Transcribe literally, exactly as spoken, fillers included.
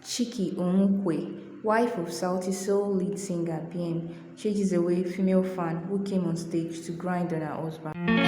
Chiki Onwukwe, wife of Sauti Soul lead singer B M, chases away female fan who came on stage to grind on her husband.